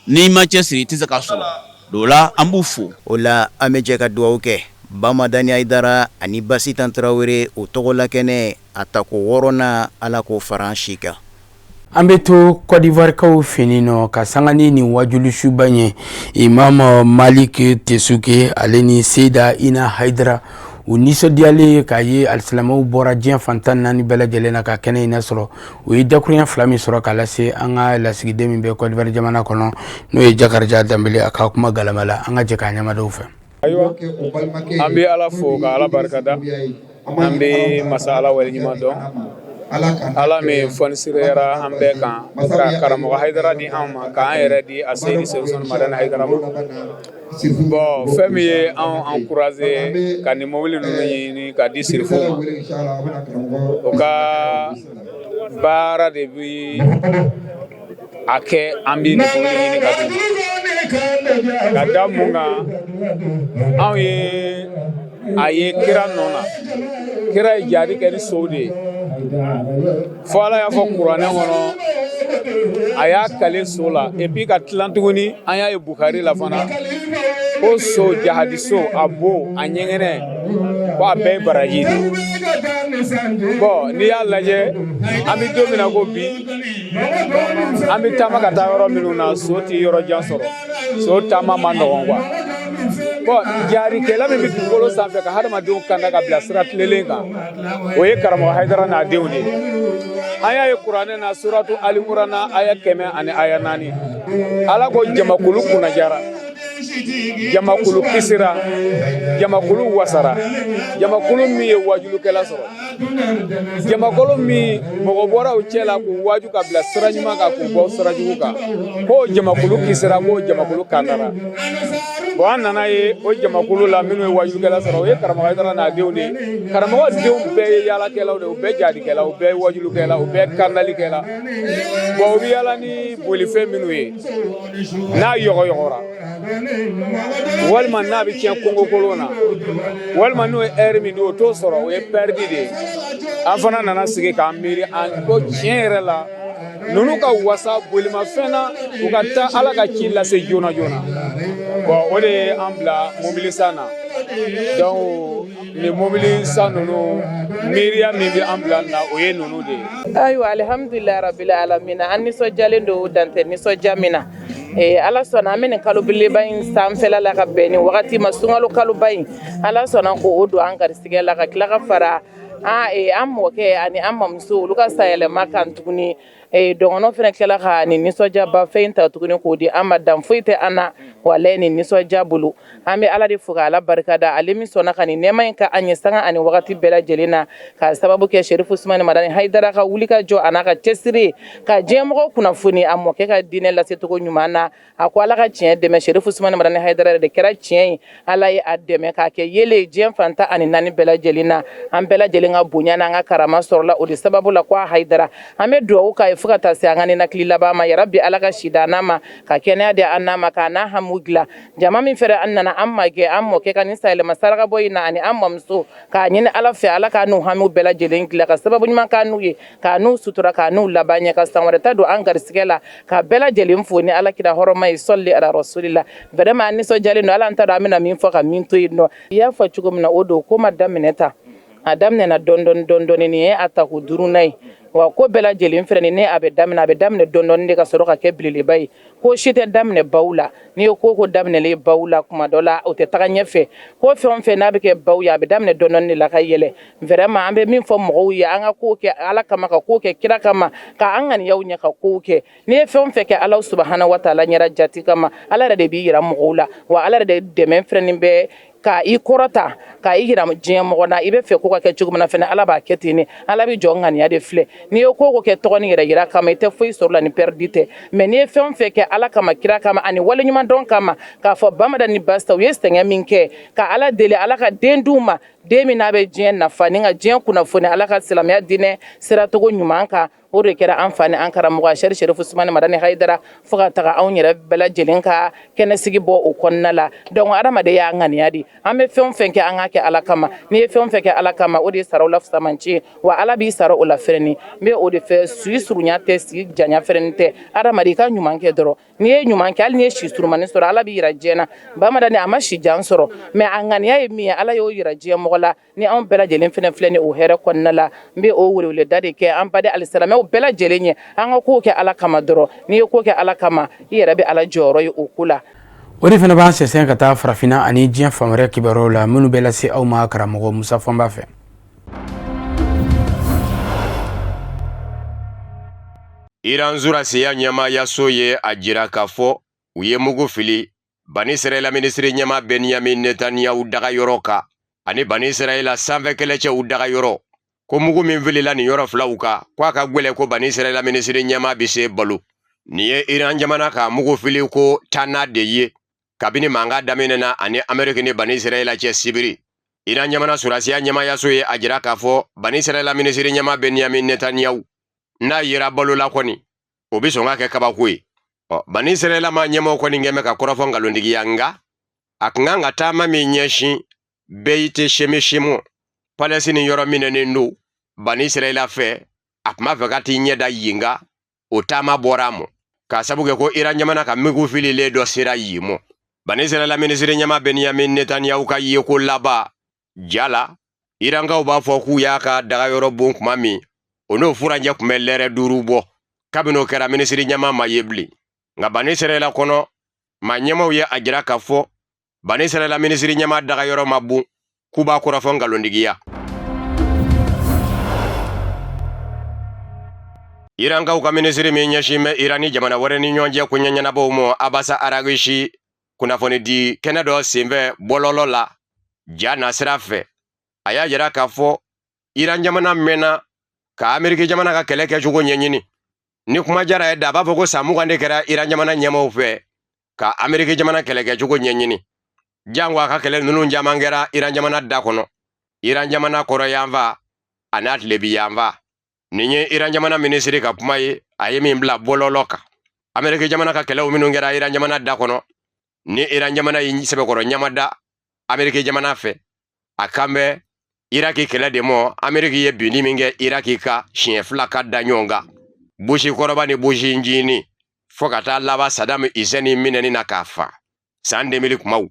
N'i ma cɛsiri, i tɛ se k'a sɔrɔ. O la, an b'u fo. O la, an bɛ jɛ ka dugawu kɛ Ba Madani Ayidara ani Basitan Tarawele, o tɔgɔla kɛnɛ a tako wɔɔrɔnan, Ala k'o fara an si kan. An bɛ to Côte d'Ivoirekaw fɛ yen nɔ ka sanga ni nin wajulisuba ye. Imam Malik Tesuke ale ni Seyida Ina Hayidara, u nisɔndiyalen k'a ye alisilamɛw bɔra diɲɛ fan 14 bɛɛ lajɛlen na ka kɛnɛ in sɔrɔ. U ye dakurunya fila min sɔrɔ k'a lase an ka lasigiden min bɛ Côte d'Ivoire jamana kɔnɔ, n'o ye Jakarija Danbele, a ka kuma galama la, an ka jɛ k'a ɲɛmadaw fɛ. Ayiwa, an bɛ Ala fo ka Ala barikada. An bɛ masa Ala waleɲuman dɔn, Ala min fɔnisireyara an bɛɛ kan ka karamɔgɔ Hayidara di an ma, k'an yɛrɛ di a Seyidi Usumani Madani Hayidara ma. Bon, fɛn min ye anw encourager ka nin mobili ninnu ɲini ka di sirifuw ma, o ka baara de bi a kɛ an bɛ nin mobili ɲini ka d'u ma. Ka da mun kan? Anw ye a ye kira nɔ na. Kira ye jihadi kɛ ni sow de ye, fo Ala y'a fɔ kuranɛ kɔnɔ, a y'a kale so la. Et puis ka tilan tuguni, an y'a ye Bukari la fana ko so, jahadi so, a bo, a ɲɛgɛnɛ, ko a bɛɛ ye baraji de. Bon, n'i y'a lajɛ, an bɛ don min na ko bi, an bɛ taama ka taa yɔrɔ minnu na, so tɛ yɔrɔ jan sɔrɔ, so taama man nɔgɔn quoi. Bon, jaharikɛla min bɛ dugukolo sanfɛ ka hadamadenw kanda ka bila sira tilelen kan, o ye karamɔgɔ Hayidara n'a denw de ye. An y'a ye kuranɛ na, suratu Alimurana, aya 100 ani aya 4, Ala ko jamakulu kunnajara. Jamakulu kisira, jamakulu wasara, jamakulu min ye wajulukɛla sɔrɔ, jamakulu min mɔgɔ bɔra u cɛ la k'u waju ka bila sira ɲuman kan, k'u bɔ sira jugu kan, k'o jamakulu kisira, k'o jamakulu kandara. Bon, an nana ye o jamakulu la minnu ye wajulukɛla sɔrɔ, o ye karamɔgɔ Hayidara n'a denw de ye. Karamɔgɔ denw bɛɛ ye yaalakɛlaw de ye, u bɛɛ jadikɛla, u bɛɛ ye wajulukɛla, u bɛɛ kandalikɛla. Bon, u bɛ yaala ni bolifɛn minnu ye, n'a yɔgɔyɔgɔra walima n'a bɛ tiɲɛ kungokolon na, walima n'o ye ɛri min di, o t'o sɔrɔ, o ye pɛridi de ye. An fana nana sigi k'an miiri an ko tiɲɛ yɛrɛ la, ninnu ka wasa bolimafɛn na, u ka taa Ala ka ci lase joona joona. Bon, o de ye an bila mobili san na. Donc nin mobili san ninnu, miiriya min bɛ an bila na, o ye ninnu de ye. Ayiwa, alihamdulilayi rabili alamina, an nisɔndiyalen don dantɛ nisɔndiya min na. Ala sɔnna, an bɛ nin kalo belebeleba in sanfɛla la ka bɛn nin wagati ma, sunkalo kaloba in. Ala sɔnna k'o don an garisigɛ la, ka tila ka fara an mɔkɛ ani an mamuso olu ka sayɛlɛma kan tuguni. Dɔgɔnɔ fana tilala ka nin nisɔndiyaba fɛn in ta tuguni k'o di an ma. Dan foyi tɛ an na walayi nin nisɔndiya bolo. An bɛ Ala de fo ka Ala barika da, ale min sɔnna ka nin nɛɛma in ka an ye sanga ani wagati bɛɛ lajɛlen na, k'a sababu kɛ Serifu Usumani Madani Hayidara ka wuli ka jɔ a n'a ka cɛsiri ka diɲɛmɔgɔw kunnafoni a mɔkɛ ka diinɛ lasecogo ɲuman na. A ko Ala ka tiɲɛ dɛmɛ. Serifu Usumani Madani Hayidara yɛrɛ de kɛra tiɲɛ ye. Ala ye a dɛmɛ k'a kɛ yeelen ye diɲɛ fan 14 bɛɛ lajɛlen na. An bɛɛ lajɛlen ka bonya n'an ka karama sɔrɔla o de sababu la. Ko a Hayidara, an bɛ dugawu k'a ye fo ka taa se an ka ninakili laban ma. Yarabi, Ala ka si d'an n'a ma, ka kɛnɛya di an n'a ma, k'a n'a hamu dilan. Jama min fɛrɛ an nana an magɛ an mɔkɛ ka nin sayɛlɛma sarakabɔ in na ani an mamuso, k'a ɲini Ala fɛ, Ala k'a n'u hamiw bɛɛ lajɛlen dilan, ka sababu ɲuman k'a n'u ye, k'a n'u sutura, k'a n'u laban ɲɛ, ka san wɛrɛ ta don an garisigɛ la, ka bɛɛ lajɛlen fo ni Ala kira hɔrɔma ye. Sɔli ala rasulila. Vraiment, an nisɔndiyalen don. Ala an t'a dɔn an bɛna min fɔ ka min to yen nɔ. I y'a fɔ cogo min na, o don ko ma daminɛ ta, a daminɛna dɔɔni dɔɔni dɔɔni. Nin ye a tako duurunan ye wa. Ko bɛɛ lajɛlen filɛ nin, a bɛ daminɛ, a bɛ daminɛ dɔɔni dɔɔni de ka sɔrɔ ka kɛ belebeleba ye. Ko si tɛ daminɛ baw la. N'i ye ko ko daminɛlen baw la, kuma dɔ la o tɛ taga ɲɛfɛ. Ko fɛn o fɛn n'a bɛ kɛ baw ye, a bɛ daminɛ dɔɔni dɔɔni de la ka yɛlɛ. Vraiment, an bɛ min fɔ mɔgɔw ye, an ka ko kɛ Ala kama, ka ko kɛ kira kama, ka an ŋaniyaw ɲɛ ka kow kɛ. N'i ye fɛn o fɛn kɛ Ala subahana wa taala ɲɛra jati kama, Ala yɛrɛ de b'i yira mɔgɔw la. Wa Ala yɛrɛ de dɛmɛ fɛnɛ bɛ ka i kɔrɔta, ka i yira diɲɛ mɔgɔ na. I bɛ fɛ ko ka kɛ cogo min na fɛnɛ, Ala b'a kɛ ten. Ala bɛ jɔ ŋaniya de filɛ. N'i ye ko ko kɛ tɔgɔ ni yɛrɛ yira kama, i tɛ foyi sɔrɔ la ni pɛridi tɛ. Mais n'i ye fɛn o fɛn kɛ Ala kama, kira kama ani waleɲuman dɔn kama, k'a fɔ Bamada ni Basta u ye sɛgɛn min kɛ, ka Ala deli Ala ka den d'u ma, den min n'a bɛ diɲɛ nafa ni ka diɲɛ kunnafoni Ala ka silamɛya diinɛ siracogo ɲuman kan, o de kɛra an fa ni an karamɔgɔ Sɛri Serifu Usumani Madani Hayidara, fo ka taga anw yɛrɛ bɛɛ lajɛlen ka kɛnɛsigi bɔ o kɔnɔna la. Donc adamaden y'a ŋaniya di. An bɛ fɛn o fɛn kɛ, an k'a kɛ Ala kama. N'i ye fɛn o fɛn kɛ Ala kama, o de ye saraw la fisamanci ye, wa Ala b'i sara o la fɛrɛni. N bɛ o de fɛ. Si surunya tɛ, si janya fɛrɛni tɛ. Adamaden, i ka ɲuman kɛ dɔrɔn. N'i ye ɲuman kɛ, hali n'i ye si surumani sɔrɔ, Ala b'i yira diɲɛ na. Bamadani a ma si jan sɔrɔ, mais a ŋaniya ye min ye, Ala y'o yira diɲɛ mɔgɔ la. Ni anw bɛɛ lajɛlen fɛnɛ filɛ ni o hɛrɛ kɔnɔna la, n bɛ o weleweleda de kɛ an baden alisilamɛw bɛɛ lajɛlen ye, an ka kow kɛ Ala kama dɔrɔn. N'i ye ko kɛ Ala kama, i yɛrɛ bɛ Ala jɔyɔrɔ ye o ko la. O de fana b'an sɛnsɛn ka taa farafinna ani diɲɛ fan wɛrɛ kibaruyaw la, minnu bɛ lase aw ma karamɔgɔ Musa Fɔnba fɛ. Iran surasiya ɲɛmaayaso ye a jira k'a fɔ u ye mugu fili Bani Israɛla minisiri ɲɛmaa Benyamin Netanyahu dagayɔrɔ kan ani Bani Israɛla sanfɛ kɛlɛcɛw dagayɔrɔ, ko mugu min filila nin yɔrɔ filaw kan, ko a ka gwɛlɛ ko Bani Israɛla minisiri ɲɛmaa bɛ se balo. Nin ye Iran jamana ka mugu fili ko tannan de ye kabini mankan daminɛna ani Ameriki ni Bani Israɛla cɛ sibiri. Iran jamana surasiya ɲɛmaayaso ye a jira k'a fɔ Bani Israɛla minisiri ɲɛmaa Benyamin Netanyahu n'a yera balo la kɔni, o bɛ sɔn ka kɛ kabako ye. Ɔ, Bani Israɛla maa ɲɛmɔgɔ kɔni kɛn bɛ ka kɔrɔfɔ nkalontigiya, nka a tun kan ka taama min ɲɛsin Beyite Shemeshimo, Palɛsini yɔrɔ minɛnen don Bani Israɛla fɛ, a tun b'a fɛ ka t'i ɲɛ da yen kan. O taama bɔra a mɔ k'a sabu kɛ ko Iran jamana ka mugu fililen dɔ sera yen mɔ. Bani Israɛla minisiri ɲɛmaa Benyamin Netanyahu ka yeko laban ja la, Irankaw b'a fɔ k'u y'a ka dagayɔrɔ bon kuma min, o n'o furancɛ tun bɛ lɛrɛ 5 bɔ. Kabini o kɛra, minisiri ɲɛmaa ma ye bilen. Nka Bani Israɛla kɔnɔ maa ɲɛmaaw ye a jira k'a fɔ Bani Israɛla minisiri ɲɛmaa dagayɔrɔ ma bon, k'u b'a kɔrɔfɔ nkalontigiya. Irankaw ka minisiri min ɲɛsin bɛ Iran ni jamana wɛrɛ ni ɲɔgɔn cɛ koɲɛ ɲɛnabɔw ma, Abasa Aragisi, Kunnafonidi kɛnɛ dɔ senfɛ bɔlɔlɔ la ja nasira fɛ, a y'a jira k'a fɔ Iran jamana mɛnna ka Ameriki jamana ka kɛlɛ kɛcogo ɲɛɲini. Ni kuma jara ye da, a b'a fɔ ko san 20 de kɛra Iran jamana ɲɛmaaw fɛ ka Ameriki jamana kɛlɛ kɛcogo ɲɛɲini. Jango a ka kɛlɛ ninnu caman kɛra Iran jamana da kɔnɔ, Iran jamana kɔrɔyanfan a n'a tilebiyanfan. Nin ye Iran jamana minisiri ka kuma ye, a ye min bila bɔlɔlɔ kan. Ameriki jamana ka kɛlɛw minnu kɛra Iran jamana da kɔnɔ, ni Iran jamana y'i sɛbɛkɔrɔ ɲamada Ameriki jamana fɛ, a kan bɛ Iraki kɛlɛ de mɔ. Ameriki ye binni min kɛ Iraki kan siɲɛ 2 ka da ɲɔgɔn kan, Bushi kɔrɔba ni Bushi ncinin, fo ka taa laban Saddam Hussein minɛni na k'a fa san 2000 kumaw.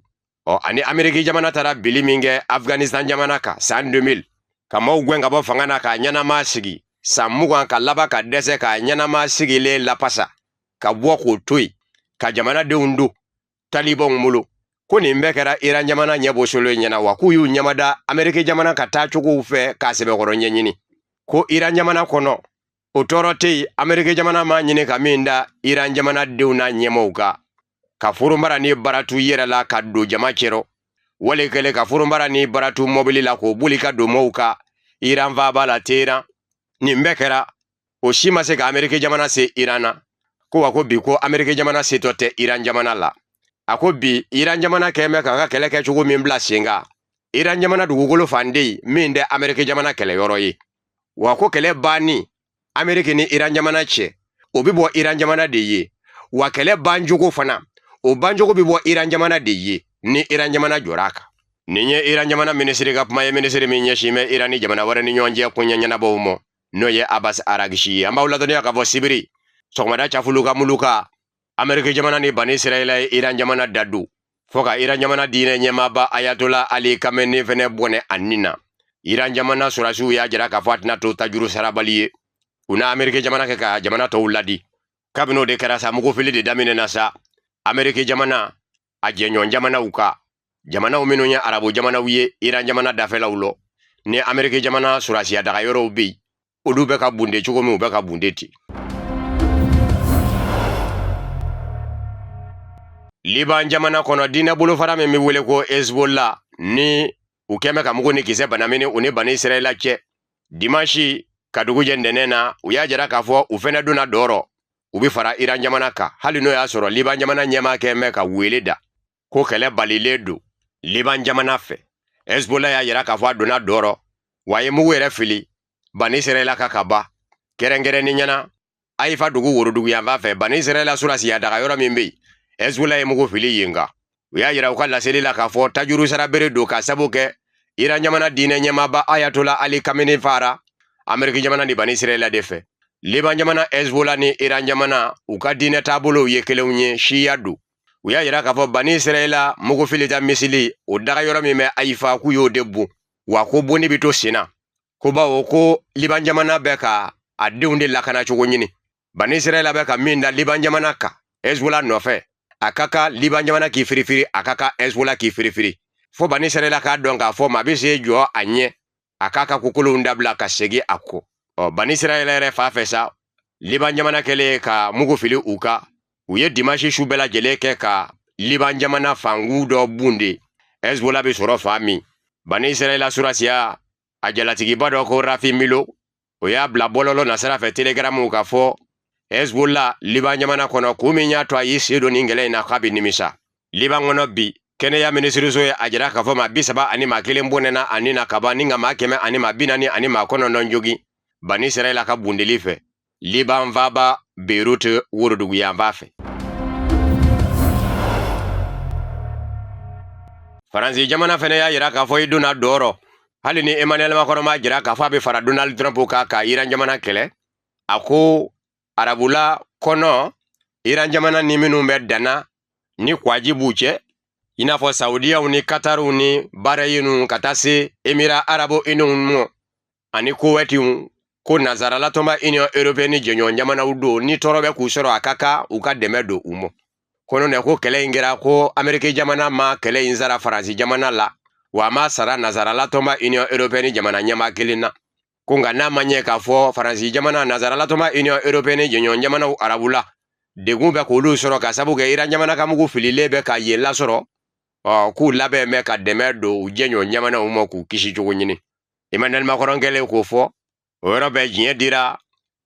Ɔ, ani Ameriki jamana taara bili min kɛ Afghanistan jamana kan san 2000, ka maaw gɛn ka bɔ fanga na k'a ɲɛnama sigi san 20, ka laban ka dɛsɛ k'a ɲɛnama sigilen lapasa ka bɔ k'o to yen, ka jamanadenw don talibanw bolo. Ko nin bɛɛ kɛra Iran jamana ɲɛbɔsolo ɲɛna, wa k'u y'u ɲɛmada Ameriki jamana ka taa cogow fɛ k'a sɛbɛkɔrɔ ɲɛɲini. Ko Iran jamana kɔnɔ o tɔɔrɔ tɛ yen, Ameriki jamana m'a ɲini ka min da Iran jamana denw n'a ɲɛmaaw kan, ka forobara ni baratu yɛrɛ la ka don jama cɛrɔ, wale kɛlen ka forobara ni baratu mɔbili la k'o boli ka don mɔɔw kan Iran faaba la Teheran. Nin bɛɛ kɛra, o si ma se ka Ameriki jamana se Iran na. Ko wa ko bi ko Ameriki jamana setɔ tɛ Iran jamana la. A ko bi Iran jamana kɛn bɛ k'a ka kɛlɛ kɛcogo min bila sen kan, Iran jamana dugukolo fan tɛ yen min tɛ Ameriki jamana kɛlɛyɔrɔ ye. Wa ko kɛlɛ banni Ameriki ni Iran jamana cɛ, o bɛ bɔ Iran jamana de ye. Wa kɛlɛ bancogo fana, o bancogo bɛ bɔ Iran jamana de ye ni Iran jamana jɔra a kan. Nin ye Iran jamana minisiri ka kuma ye, minisiri min ɲɛsin bɛ Iran ni jamana wɛrɛ ni ɲɔgɔn cɛ koɲɛ ɲɛnabɔw ma, n'o ye Abbas Araghchi ye. An b'aw ladɔnniya k'a fɔ sibiri sɔgɔmada cafulu ka muluka, Ameriki jamana ni Bani Israɛla ye Iran jamana da don fo ka Iran jamana diinɛ ɲɛmaaba Ayatollah Ali Khamenei fɛnɛ bɔnɛ a nin na. Iran jamana sɔrɔdasiw y'a jira k'a fɔ a tɛna to tajuru sarabali ye u na Ameriki jamana kɛ ka jamana tɔw ladi. Kabini o de kɛra sa, mugufili de daminɛna sa Ameriki jamana a jɛɲɔgɔn jamanaw kan, jamanaw minnu ye arabu jamanaw ye Iran jamana dafɛlaw lɔ, ni Ameriki jamana sɔrɔdasiya dagayɔrɔw bɛ yen, olu bɛ ka bunde cogo min, u bɛ ka bunde ten. Liban jamana kɔnɔ, diinɛ bolofara min bɛ wele ko Hezbollah, ni u kɛn bɛ ka mugu ni kisɛ banamini u ni Bani Israɛla cɛ dimanche ka dugu jɛ ntɛnɛn na, u y'a jira k'a fɔ u fɛnɛ donna dɔrɔ, u bɛ fara Iran jamana kan, hali n'o y'a sɔrɔ Liban jamana ɲɛmaa kɛn bɛ ka wele da ko kɛlɛ balilen don Liban jamana fɛ. Hezbollah y'a jira k'a fɔ a donna dɔrɔ, wa a ye mugu yɛrɛ fili Bani Israɛla kan ka ban, kɛrɛnkɛrɛnnenya na Haifa dugu woroduguyanfan fɛ, Bani Israɛla sɔrɔdasiya daga yɔrɔ min bɛ yen, Hezbollah ye mugu fili yen kan. U y'a jira u ka laseli la k'a fɔ tajuru sara bere don ka sabu kɛ Iran jamana diinɛ ɲɛmaaba Ayatollah Ali Khamenei fara Ameriki jamana ni Bani Israɛla de fɛ. Liban jamana Hezbollah ni Iran jamana, u ka diinɛ taabolow ye kelenw ye, siya don. U y'a jira k'a fɔ Bani Israɛla mugu filita misili o daga yɔrɔ min bɛ Haifa, k'u y'o de bon, wa ko bonni bɛ to sen na, ko bawo ko Liban jamana bɛ ka a denw de lakana cogo ɲini. Bani Israɛla bɛ ka min da Liban jamana kan Hezbollah nɔfɛ, a ka kan Liban jamana k'i firifiri, a ka kan Hezbollah k'i firifiri, fo Bani Israɛla k'a dɔn k'a fɔ maa bɛ se jɔ a ɲɛ, a k'a ka kokolonw dabila ka segin a kɔ. Ɔ, Bani Israɛla yɛrɛ fan fɛ sa, Liban jamana kɛlen ka mugu fili u kan, u ye dimanche su bɛɛ lajɛlen kɛ ka Liban jamana fangu dɔ bunde, Hezbollah bɛ sɔrɔ fan min. Bani Israɛla sɔrɔdasiya a jalatigiba dɔ ko Rafi Milo, o y'a bila bɔlɔlɔ nasira fɛ Telegram k'a fɔ Hezbollah Liban jamana kɔnɔ, kun min y'a to a y'i sen don nin kɛlɛ in na, k'a bɛ nimisa. Liban kɔnɔ bi, kɛnɛya minisiriso ye a jira k'a fɔ maa 31 bɔnɛna a ni na kaban, ni ka maa 149 jogin Bani Israɛla ka bundeli fɛ Liban faaba Beyrouth woroduguyanfan fɛ. Faransi jamana fɛnɛ y'a jira k'a fɔ i donna dɔrɔ, hali ni Emmanuel Macron m'a jira k'a fɔ a bɛ fara Donald Trump kan ka Iran jamana kɛlɛ. A ko arabula kɔnɔ, Iran jamana ni minnu bɛ danna ni kwaji b'u cɛ, i n'a fɔ Saudiyaw ni Katariw ni Bahraïniw, ka taa se Émirats arabes unis ma ani Koweïtiw, ko nansarala tɔnba Union européenne ni jɛɲɔgɔn jamanaw don, ni tɔɔrɔ bɛ k'u sɔrɔ, a ka kan u ka dɛmɛ don u ma. Ko n'o tɛ ko kɛlɛ in kɛra ko Ameriki jamana ma kɛlɛ in sara Faransi jamana la, wa a ma sara nansarala tɔnba Union européenne jamana ɲɛmaa kelen na. Ko nka n'a ma ɲɛ k'a fɔ Faransi jamana, nansarala tɔnba Union européenne jɛɲɔgɔn jamanaw arabula Degun bɛ k'olu sɔrɔ ka sabu kɛ Iran jamana ka mugu fililen bɛ ka yen lasɔrɔ. Ɔ, k'u labɛn bɛ ka dɛmɛ don u jɛɲɔgɔn jamanaw ma k'u kisi cogo ɲini. Emmanuel Macron kɛlen k'o fɔ, o yɔrɔ bɛɛ diɲɛ dira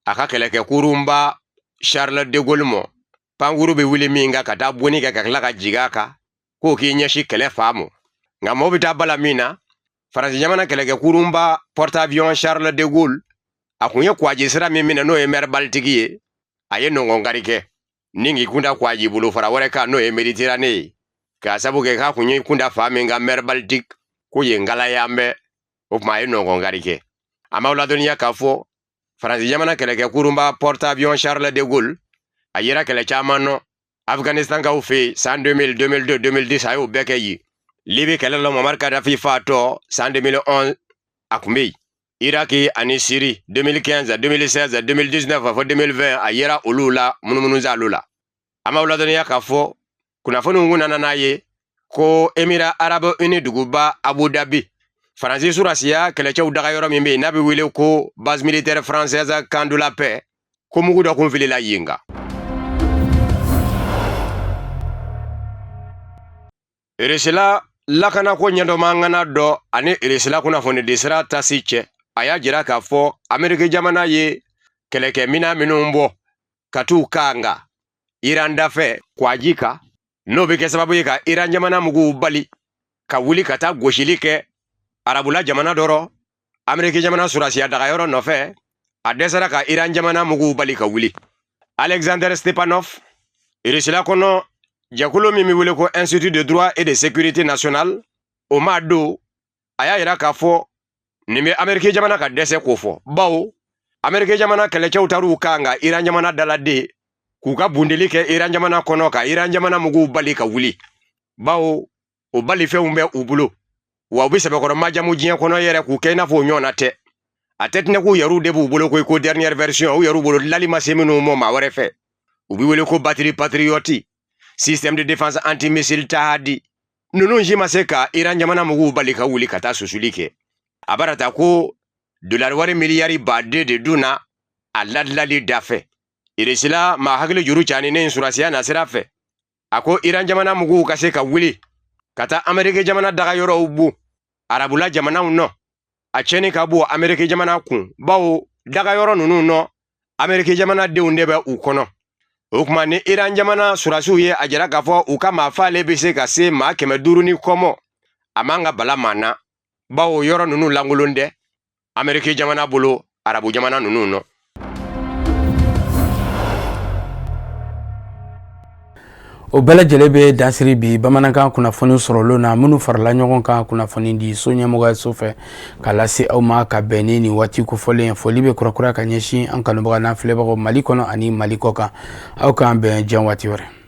a ka kɛlɛkɛ kurunba Charles de Gaulle ma, pankuru bɛ wuli min kan ka taa bonni kɛ ka tila ka jigin a kan, k'o k'i ɲɛsin kɛlɛ fan ma. Nka mɔgɔw bɛ taa bala min na, Faransi jamana kɛlɛkɛ kurunba porte-avions Charles de Gaulle, a kun ye kwaji sira min minɛ, n'o ye mer Baltique ye, a ye nɔngɔnkari kɛ ni k'i kunda kwaji bolofara wɛrɛ kan, n'o ye Méditerranée ye, k'a sabu kɛ k'a kun ye kunda fan min kan, mer Baltique, ko yen kalaya bɛ. O tuma a ye nɔngɔnkari kɛ. An b'aw ladɔnniya k'a fɔ Faransi jamana kɛlɛkɛ kurunba porte-avions Charles de Gaulle, a yera kɛlɛ caman nɔ Afganistankaw fɛ yen san 2000, 2002, 2010, a y'o bɛɛ kɛ yen. Libi kɛlɛ la, Muammar Kadhafi faatɔ san 2011, a kun bɛ yen. Iraki ani Siri 2015, 2016, 2019 fɔ 2020, a yera olu la munumunusaalo la. An b'aw ladɔnniya k'a fɔ kunnafoniw kun nana n'a ye ko Émirats arabes unis duguba Abu Dhabi, Faransi surasiya kɛlɛcɛw dagayɔrɔ min bɛ yen n'a bɛ wele ko base militaire française Camp de la Paix, ko mugu dɔ kun filila yen kan. Irisila lakanako ɲɛdɔnma ŋana dɔ ani Irisila kunnafonidi sira TASS cɛ, a y'a jira k'a fɔ Ameriki jamana ye kɛlɛkɛminan minnu bɔ ka t'u kanga Iran dafɛ kwaji kan, n'o bɛ kɛ sababu ye ka Iran jamana muguw bali ka wuli ka taa gosili kɛ arabula jamana dɔ rɔ Ameriki jamana surasiya dagayɔrɔ nɔfɛ, a dɛsɛra ka Iran jamana muguw bali ka wuli. Alexander Stepanov, Irisila kɔnɔ jɛkulu min bɛ wele ko Institut de droit et de sécurité nationale, o maa don, a y'a yira k'a fɔ nin bɛ Ameriki jamana ka dɛsɛ ko fɔ, bawo Ameriki jamana kɛlɛcɛw taar'u kanga Iran jamana daladen k'u ka bundeli kɛ Iran jamana kɔnɔ ka Iran jamana muguw bali ka wuli, bawo o balifɛnw bɛ u bolo, wa u bɛ sɛbɛkɔrɔ majamu diɲɛ kɔnɔ yɛrɛ k'u kɛ i n'a fɔ o ɲɔgɔnna tɛ. A tɛ tɛnɛ k'u yɛrɛw de b'u bolo koyi, ko dernière version u yɛrɛw bolo dilali ma se minnu ma maa wɛrɛ fɛ, u bɛ wele ko batterie Patriot, système de défense antimissile THAAD. Ninnu si ma se ka Iran jamana muguw bali ka wuli ka taa susuli kɛ. A bara ta ko dolari wari miliyari baden de dunna a ladilali dafɛ. Irisila maa hakili juru caninen surasiya nasira fɛ, a ko Iran jamana muguw ka se ka wuli ka taa Ameriki jamana dagayɔrɔw bon arabula jamanaw nɔ, a tiɲɛni ka bon Ameriki jamana kun, bawo dagayɔrɔ ninnu nɔ, Ameriki jamana denw de bɛ u kɔnɔ. O tuma ni Iran jamana surasiw ye a jira k'a fɔ u ka maa faalen bɛ se ka se maa 500 ni kɔ mɔ, a man ka bala maa na, bawo yɔrɔ ninnu lankolon tɛ Ameriki jamana bolo arabu jamana ninnu nɔ. O bɛɛ lajɛlen bɛ dansiri bi bamanankan kunnafoni sɔrɔlenw na, minnu farala ɲɔgɔn kan kunnafoni di so ɲɛmɔgɔyaso fɛ ka lase aw ma ka bɛn ni nin waati kofɔlen ye. Foli bɛ kurakuraya ka ɲɛsin an kanubaga n'an filɛbagaw Mali kɔnɔ ani Mali kɔ kan. Aw k'an bɛn diɲɛ waati wɛrɛ.